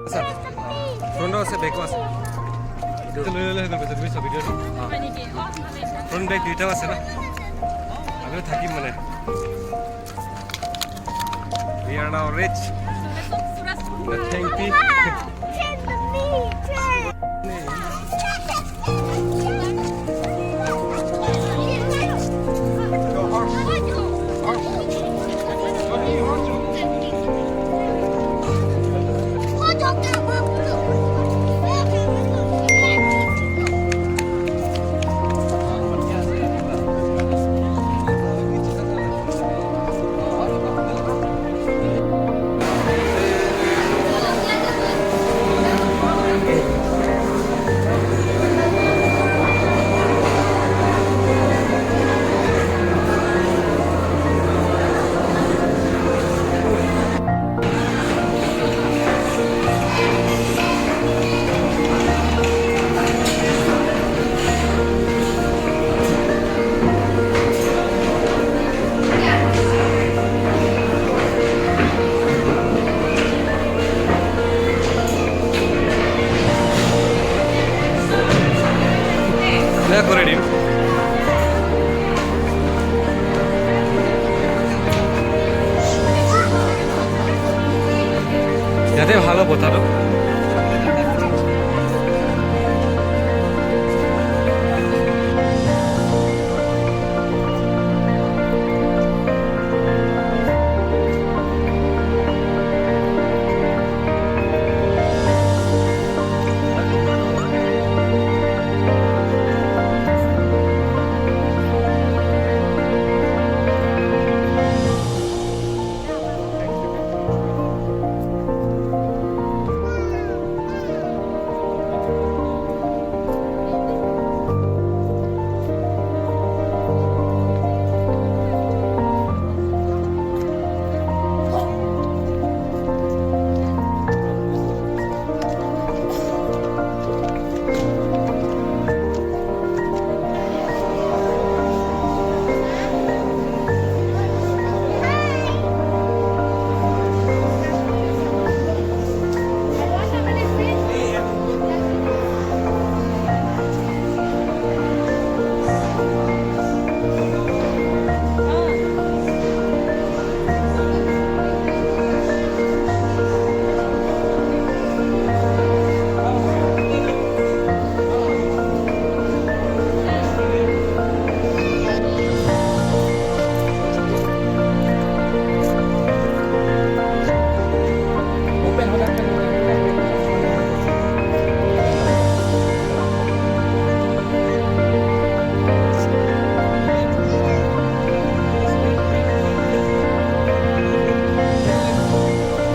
আচ্ছা, ফ্ৰণ্টো আছে, বেকো আছে। এইটো লৈ ল'লে হৈ গ'ল পিছত, বুজিছ ভিডিঅ'টো? অঁ, ফ্ৰণ্ট বেক দুইটাও আছে ন। আমিও থাকিম মানে। We are now rich. The thank you. Train the me, train. Go horse. Horse. Go here, horse. দে কৰি দিম। ইয়াতে ভাল হ'ব বতাহটো।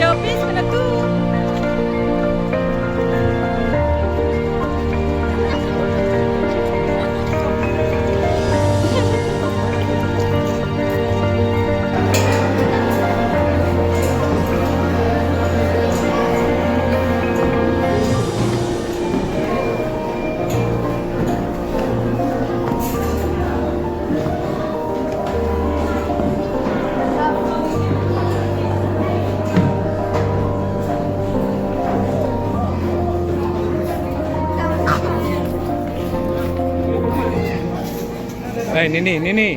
Jawab kena tu. এই নিনি নিনি।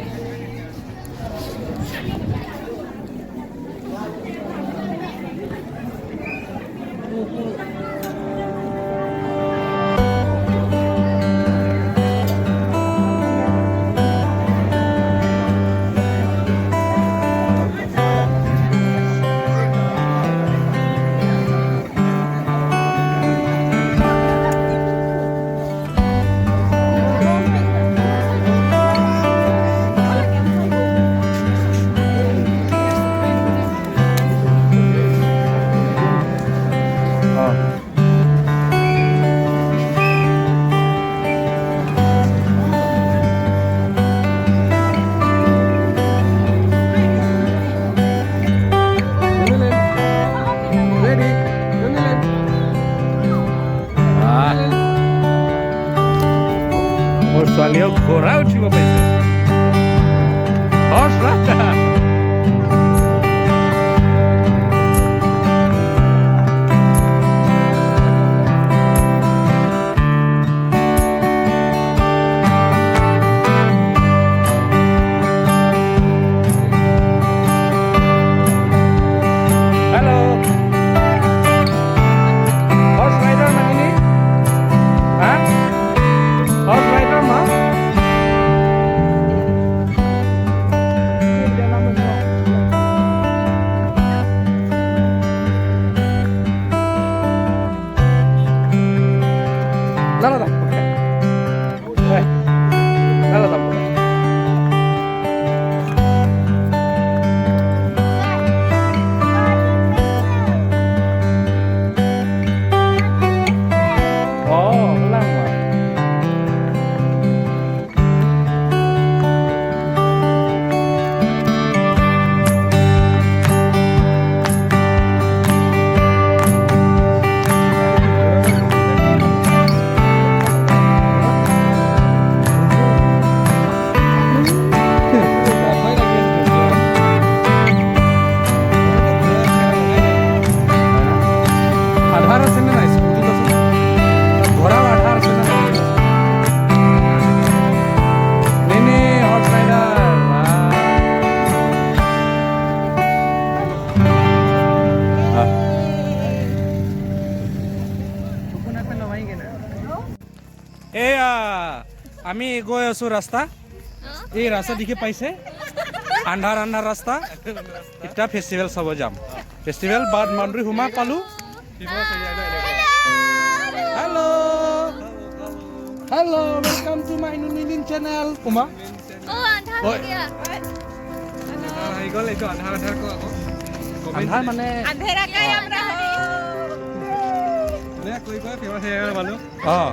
Ready? মোৰ ছোৱালীয়েও ঘোঁৰা উঠিব পাৰিছে। Horse ride. 날아다. 네. 날아다. 어, 올라온 거야. আধাৰ আছে নে নাই স্কুটিত আছে ঘোঁৰাৰ আধাৰ আছে নে নাই নে হৰ্চ ৰাইডাৰ। এয়া আমি গৈ আছো ৰাস্তা, এই ৰাস্তা দেখি পাইছে, আন্ধাৰ আন্ধাৰ ৰাস্তা। এতিয়া ফেষ্টিভেল চাব যাম। ফেষ্টিভেল বাদ মান্দ্ৰী সোমা পালো। Hello, hello, welcome to my Nunilin channel. Uma. Oh, আন্ধাৰ হৈ গয়া। আহি গ'ল এইটো আন্ধাৰ আন্ধাৰ কওঁ আকৌ। আন্ধাৰ মানে আন্ধেৰা কাই আমৰা হৰি। ধুনীয়া কৈ কৈ ফেমাছ হৈ গ'ল মানুহ। অঁ।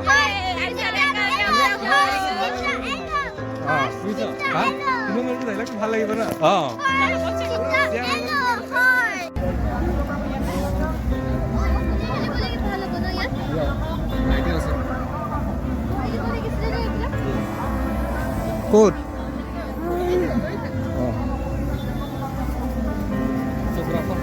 আন্ধেৰা কাই আমৰা হৰি। অঁ। বুজিছ? হা? তোমাৰ মানুহটো ডাইলগটো ভাল লাগিব ন। অঁ। আইডিয়া আছে। ক'ত? চব ৰাখক।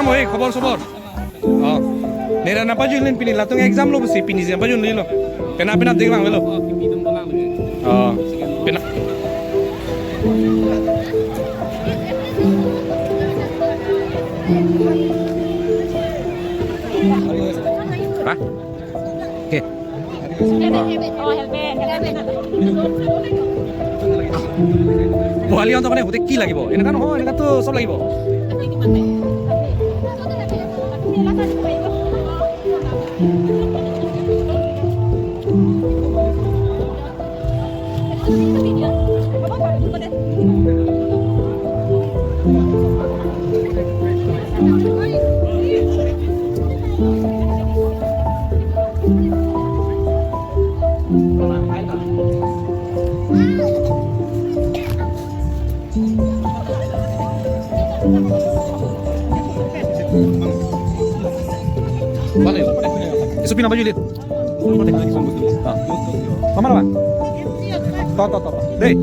মই খবৰ চবৰ অঁ নেৰা নাপাজুলিন পিনি লাতুং এক্সাম ল'ব চি পিনি নাপাজুন লো পেনা পেনা দেখলাম হলো অঁ পেনা হা কে পোৱালিহঁতৰ মানে গোটেই কি লাগিব এনেকুৱা নহয়, এনেকুৱাতো চব লাগিব। Isupi na ba Juliet? Tama na ba? To, to, to, to. Dey.